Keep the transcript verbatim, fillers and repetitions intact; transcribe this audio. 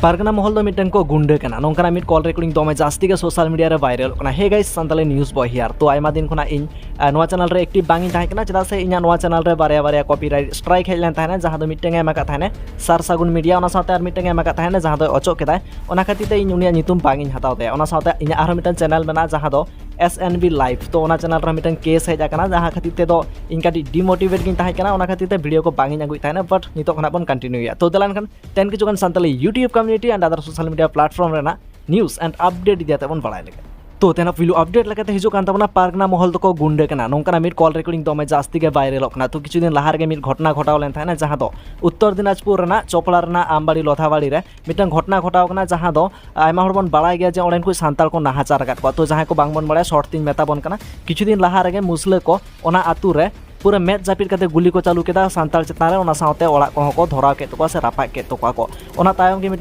ᱯᱟᱨᱜᱟᱱᱟ ᱢᱚᱦᱚᱞ ᱫᱚ ᱢᱤᱫᱴᱟᱝ ᱠᱚ ᱜᱩᱱᱰᱟᱹ ᱠᱟᱱᱟ, ᱱᱚᱝᱠᱟᱱᱟᱜ ᱢᱤᱫ call recording ᱫᱚᱢᱮ ᱡᱟᱹᱥᱛᱤ ᱜᱮ social media ᱨᱮ viralᱚᱜ ᱠᱟᱱᱟ᱾ Hey guys, Santali news boy here᱾ ᱛᱚ ᱟᱭᱢᱟ ᱫᱤᱱ ᱠᱷᱚᱱᱟᱜ ᱤᱧ ᱟᱨ ᱱᱚᱣᱟ channel ᱨᱮ active ᱵᱟᱝ ᱤᱧ ᱛᱟᱦᱮᱸ ᱠᱟᱱᱟ, ᱪᱮᱫᱟᱜ ᱥᱮ ᱤᱧᱟᱹᱜ ᱱᱚᱣᱟ channel ᱨᱮ ᱵᱟᱨᱭᱟ ᱵᱟᱨᱭᱟ copyright strike ᱦᱮᱡ ᱞᱮᱱ ᱛᱟᱦᱮᱱᱟ, ᱡᱟᱦᱟᱸ ᱫᱚ ᱢᱤᱫᱴᱟᱝ ᱮ ᱮᱢ ᱟᱠᱟᱫ ᱛᱟᱦᱮᱱᱟ ᱥᱟᱨ ᱥᱟᱹᱜᱩᱱ ᱢᱤᱰᱤᱭᱟ, ᱚᱱᱟ ᱥᱟᱶᱛᱮ ᱟᱨ ᱢᱤᱫᱴᱟᱝ ᱮ ᱮᱢ ᱟᱠᱟᱫ ᱛᱟᱦᱮᱱᱟ, ᱡᱟᱦᱟᱸ ᱫᱚ ᱚᱪᱚᱜ ᱠᱮᱫᱟᱭ᱾ ᱚᱱᱟ ᱠᱷᱟᱹᱛᱤᱨ ᱛᱮ ᱤᱧ ᱩᱱᱤᱭᱟᱜ ᱧᱩᱛᱩᱢ ᱵᱟᱝ ᱤᱧ ᱦᱟᱛᱟᱣ ᱛᱟᱭᱟ᱾ ᱚᱱᱟ ᱥᱟᱶᱛᱮ ᱤᱧᱟᱹᱜ ᱟᱨᱦᱚᱸ ᱢᱤᱫᱴᱟᱝ channel ᱢᱮᱱᱟᱜᱼᱟ, ᱡᱟᱦᱟᱸ ᱫᱚ S N B Live᱾ ᱛᱚ ᱚᱱᱟ channel ᱨᱮ ᱢᱤᱫᱴᱟᱝ case ᱦᱮᱡ ᱟᱠᱟᱱᱟ, ᱡᱟᱦᱟᱸ ᱠᱷᱟᱹᱛᱤᱨ ᱛᱮᱫᱚ ᱤᱧ ᱠᱟᱹᱴᱤᱡ demotivate ᱜᱤᱧ ᱛᱟᱦᱮᱸ ᱠᱟᱱᱟ, ᱚᱱᱟ ᱠᱷᱟᱹᱛᱤᱨ ᱛᱮ video ᱠᱚ ᱵᱟᱝ ᱤᱧ ᱟᱹᱜᱩᱭᱮᱫ ᱛᱟᱦᱮᱱᱟ᱾ But ᱱᱤᱛᱚᱜ ᱠᱷᱚᱱᱟᱜ ᱵᱚᱱ continue ᱮᱭᱟ᱾ ᱛᱚ ᱫᱮᱞᱟ ᱮᱱᱠᱷᱟᱱ ᱛᱮᱦᱮᱧ ᱠᱤᱪᱷᱩ ᱜᱟᱱ Santali YouTube community and other social media platform ᱨᱮᱱᱟᱜ news and update ᱤᱫᱤ ᱠᱟᱛᱮ ᱵᱚᱱ ᱵᱟᱲᱟᱭ ᱞᱮᱜᱮ᱾ ᱛᱚ ᱛᱮᱦᱮᱧᱟᱜ ᱯᱩᱭᱞᱩ update ᱞᱮᱠᱟᱛᱮ ᱦᱤᱡᱩᱜ ᱠᱟᱱ ᱛᱟᱵᱚᱱᱟ, ᱯᱟᱨᱜᱟᱱᱟ ᱢᱚᱦᱚᱞ ᱫᱚᱠᱚ ᱜᱩᱱᱰᱟᱹ ᱠᱟᱱᱟ, ᱱᱚᱝᱠᱟᱱᱟᱜ ᱢᱤᱫ call recording ᱫᱚᱢᱮ ᱡᱟᱹᱥᱛᱤ ᱜᱮ viralᱚᱜ ᱠᱟᱱᱟ᱾ ᱛᱚ ᱠᱤᱪᱷᱩ ᱫᱤᱱ ᱞᱟᱦᱟ ᱨᱮᱜᱮ ᱢᱤᱫ ᱜᱷᱚᱴᱚᱱᱟ ᱜᱷᱚᱴᱟᱣ ᱞᱮᱱ ᱛᱟᱦᱮᱱᱟ, ᱡᱟᱦᱟᱸ ᱫᱚ ᱩᱛᱛᱚᱨ ᱫᱤᱱᱟᱡᱽᱯᱩᱨ ᱨᱮᱱᱟᱜ ᱪᱚᱯᱲᱟ ᱨᱮᱱᱟᱜ ᱟᱢᱵᱟᱲᱤ ᱞᱚᱛᱷᱟᱵᱟᱲᱤ ᱨᱮ ᱢᱤᱫᱴᱟᱝ ᱜᱷᱚᱴᱚᱱᱟ ᱜᱷᱚᱴᱟᱣ ᱠᱟᱱᱟ, ᱡᱟᱦᱟᱸ ᱫᱚ ᱟᱭᱢᱟ ᱦᱚᱲ ᱵᱚᱱ ᱵᱟᱲᱟᱭ ᱜᱮᱭᱟ ᱡᱮ ᱚᱸᱰᱮᱱ ᱠᱚ ᱥᱟᱱᱛᱟᱲ ᱠᱚ ᱱᱟᱦᱟᱪᱟᱨ ᱟᱠᱟᱫ ᱠᱚᱣᱟ᱾ ᱛᱚ ᱡᱟᱦᱟᱸᱭ ᱠᱚ ᱵᱟᱝ ᱵᱚᱱ ᱵᱟᱲᱟᱭᱟ, short ᱛᱤᱧ ᱢᱮᱛᱟ ᱵᱚᱱ ᱠᱟᱱᱟ, ᱠᱤᱪᱷᱩ ᱫᱤᱱ ᱞᱟᱦᱟ ᱨᱮᱜᱮ ᱢᱩᱥᱞᱟᱹ ᱠᱚ ᱚᱱᱟ ᱟᱹᱛᱩ ᱨᱮ ᱯᱩᱨᱟᱹ ᱢᱮᱫ ᱡᱟᱹᱯᱤᱫ ᱠᱟᱛᱮ ᱜᱩᱞᱤ ᱠᱚ ᱪᱟᱹᱞᱩ ᱠᱮᱫᱟ ᱥᱟᱱᱛᱟᱲ ᱪᱮᱛᱟᱱ ᱨᱮ, ᱚᱱᱟ ᱥᱟᱶᱛᱮ ᱚᱲᱟᱜ ᱠᱚᱦᱚᱸ ᱠᱚ ᱫᱷᱚᱨᱟᱣ ᱠᱮᱫ ᱛᱟᱠᱚᱣᱟ ᱥᱮ ᱨᱟᱯᱟᱜ ᱠᱮᱫ ᱛᱟᱠᱚᱣᱟ ᱠᱚ᱾ ᱚᱱᱟ ᱛᱟᱭᱚᱢ ᱜᱮ ᱢᱤᱫᱴᱟᱝ